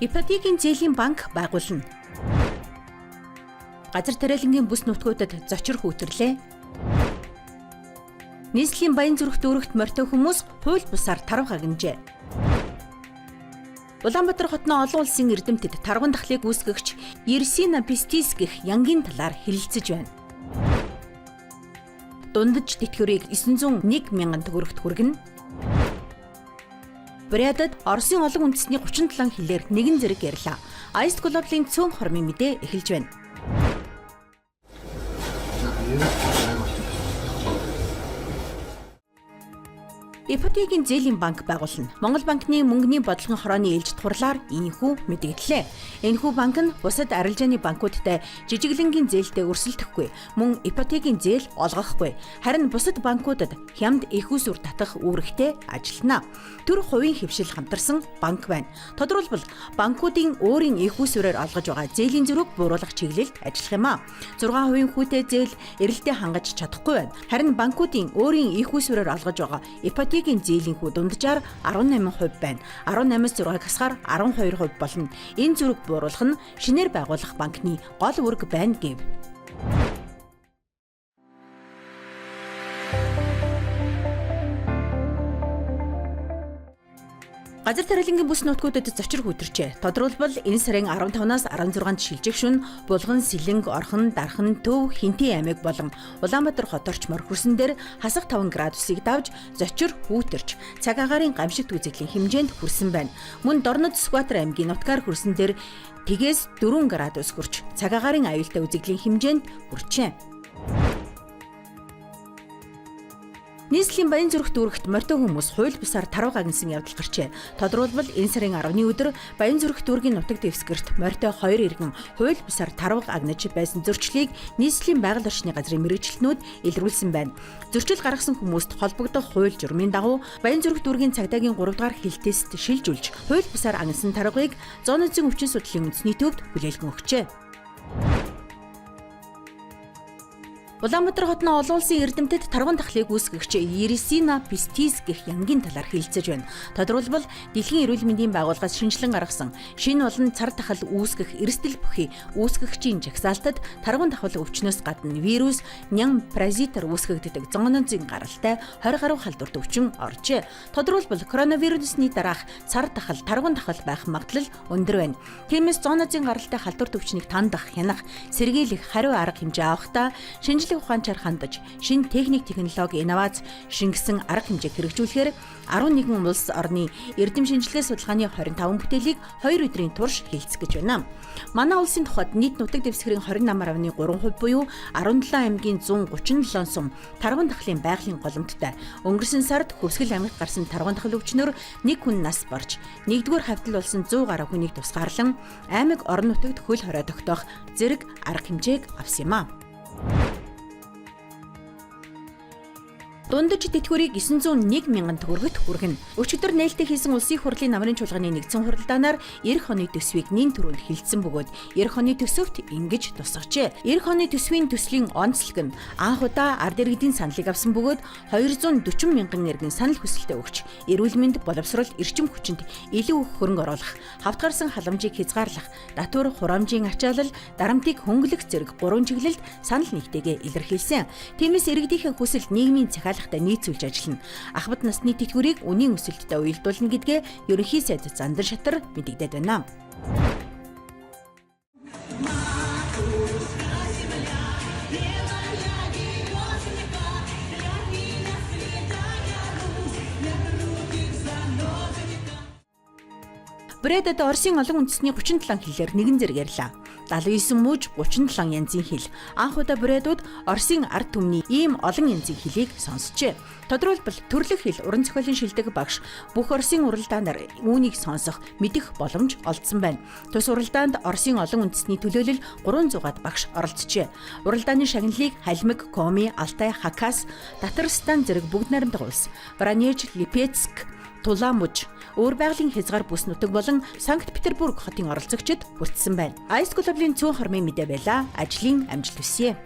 Ипотекийн зээлийн банк байгуулна. Газар тариалангийн бүс нутгуудад зочир хүүтэрлээ. Нийслэлийн Баянзүрх дүүрэгт морьтой хүмүүс хууль бусаар тарав хагнажээ. Улаанбаатар хотноо олон улсын эрдэмтэд тарван дахлыг үүсгэгч Ерсина Пестис гэх янгийн талаар хэлэлцэж байна. Дундаж тэтгэврийг 901 мянган төгрөгт хүргэнэ. Бурятад Оросын олон үндэсний 37 хэлээр нэгэн зэрэг ярьлаа. Ice Global-ын цөөн хормын мэдээ эхэлж байна. Ипотекийн зээлийн банк байгуулна. Монгол банкны мөнгөний бодлогын хорооны ээлжит хурлаар ийхүү мэдэгдлээ. Энэхүү банк нь бусад арилжааны банкудтай жижиглэнгийн зээлтэй өрсөлдөхгүй, мөн ипотекийн зээл олгохгүй. Харин бусад банкудад хямд эх үүсвэр татах үүрэгтэй ажиллана. Төр хувийн хэвшил хамтарсан банк байна. Тодорхойлбол банкуудын өөрийн эх үүсвэрээр олгож байгаа зээлийн зөрүүг бууруулах чиглэлд ажиллах юм а. 6% хүүтэй зээл эрэлтээ хангаж чадахгүй байна. Харин банкуудын өөрийн эх үүсвэрээр олгож байгаа ипотекийн зээлийн хүү дунджаар 18% байна. 18-аас 6-ыг хасахаар 12% болно. Энэ зөрүүг бууруулах нь шинээр байгуулах банкны гол үүрэг байна гэв. Газар тариалангийн бүс нутгуудад зочир хүүтэрчээ. Тодорхойлбол энэ сарын 15-наас 16-нд шилжих шөнө Булган, Сэлэнг, Орхон, Дархан, Төв, Хинтээ аймаг болон Улаанбаатар хот орчмоор хөрсөн дээр хасах 5 градусыг давж зочир хүүтэрч цаг агаарын гамшигт үзэгдлийн хэмжээнд хүрсэн байна. Мөн Дорнод Сүхбаатар аймгийн нутгаар хөрсөн дээр тэгээс 4 градус хүрч цаг агаарын аюултай үзэгдлийн хэмжээнд хүрчээ. Нийслэлийн Баянзүрх дүүрэгт морьтой хүмүүс хууль бусаар тарав гагнасан явдал гарчээ. Тодорхойлбол энэ сарын 10-ны өдөр Баянзүрх дүүргийн нутаг дэвсгэрт морьтой 2 иргэн хууль бусаар тарав агнаж байсан зөрчлийг нийслэлийн байгаль орчны газрын мэргэжилтнүүд илрүүлсэн байна. Зөрчил гаргасан хүмүүст холбогдох хууль журмын дагуу Баянзүрх дүүргийн цагдаагийн 3 дугаар хилтэст шилжүүлж хууль бусаар агнасан тарвагыг зоонозын өвчин судлалын үндэсний төвд хүлээлгэн өгчээ. Улаанбаатар хотын олон улсын эрдэмтэд тарван дахлыг үүсгэгч Ересина Пестис гэх янгийн талаар хэлэлцэж байна. Тодорхойлбол Дэлхийн эрүүл мэндийн байгууллагаас шинжилэн гаргасан шинэ болон цар тахал үүсгэх эрсдэл бүхий үүсгэгчийн жагсаалтад тарван дахал өвчнөөс гадна вирус, нян паразитар үүсгэгддэг зоонозын гаралтай 20 гаруй халдварт өвчин оржээ. Тодорхойлбол коронавирусны дараах цар тахал, тарван дахал байх магадлал өндөр байна. Тиймээс зоонозын гаралтай халдварт өвчнийг тандах, хянах, сэргийлэх хариу арга хэмжээ авахдаа шинжлэх ухаанчаар хандаж, шинэ техник, технологи, инновац шингэсэн арга хэмжээг хэрэгжүүлэхээр 11 улс орны эрдэм шинжилгээ судалгааны 25 бүтээлийг 2 өдрийн турш хэлцэх гэж байна. Манай улсын тухайд нийт нутаг дэвсгэрийн 28.3% буюу 17 аймгийн 137 сум тарван дахлын байгалийн голомттой. Өнгөрсөн сард Хөвсгөл аймагт гарсан тарван дахал өвчнөөр нэг хүн нас барж, нэгдүгээр хавтал болсон 100 гаруй хүнийг тусгаарлан аймаг орон нутагт хөл хорой тогтоох зэрэг арга хэмжээг авсан юм а. Дундаж тэтгэврийг 901 мянган төгрөгт хүргэнэ. Өчигдөр нээлттэй хийсэн улсын хурлын намрын чуулганы нэгдсэн хуралдаанаар эх оны төсвийг нэн түрүүнд хилцсэн бөгөөд эх оны төсөвт ингэж тусгажээ. Эх оны төсвийн төслийн онцлог нь анх удаа ард иргэдийн саналыг авсан бөгөөд 240 мянган иргэн санал хүсэлтээ өгч, эрүүл мэнд, боловсрол, эрчим хүчинд илүү их хөрөнгө оруулах, хавтгарсан халамжийг хязгаарлах, татвар хураамжийн ачаалал, дарамтыг хөнгөлөх зэрэг гурван чиглэлд санал нэгтэйгээ илэрхийлсэн. Тиймээс иргэдийнхээ хүсэл нийгмийн захиалгатай нийцүүлж ажиллана. Ахмад насны тэтгэврийг үнийн өсөлттэй уялдуулна гэдгээ ерөнхий сайд Зандан Шатар мэдэгдээд байна. Брэдэд Оросын олон үндэсний 37 хэлээр нэгэн зэрэг ярьлаа. 79 мууж 37 янзын хэл. Анх удаа Брэдууд Оросын ард түмний ийм олон янзын хэлийг сонсчээ. Тодорхойлбол төрлөх хэл уран зохиолын шилдэг багш бүх Оросын уралдаанаар үүнийг сонсох, мэдэх боломж олдсон байна. Тус уралдаанд Оросын олон үндэсний төлөөлөл 300-аад багш оролцжээ. Уралдааны шагналыг Халмиг, Коми, Алтай, Хакас, Татарстан зэрэг бүгд найрамдах улс, Воронеж, Липецк, Туламуж, өөр байгалийн хязгаар бүс нутаг болон Санкт-Петербург хотын оролцогчид хүртсэн байна. Ice Club-ийн цөөн хормын мэдээ байла. Ажлын амжилт хүсье.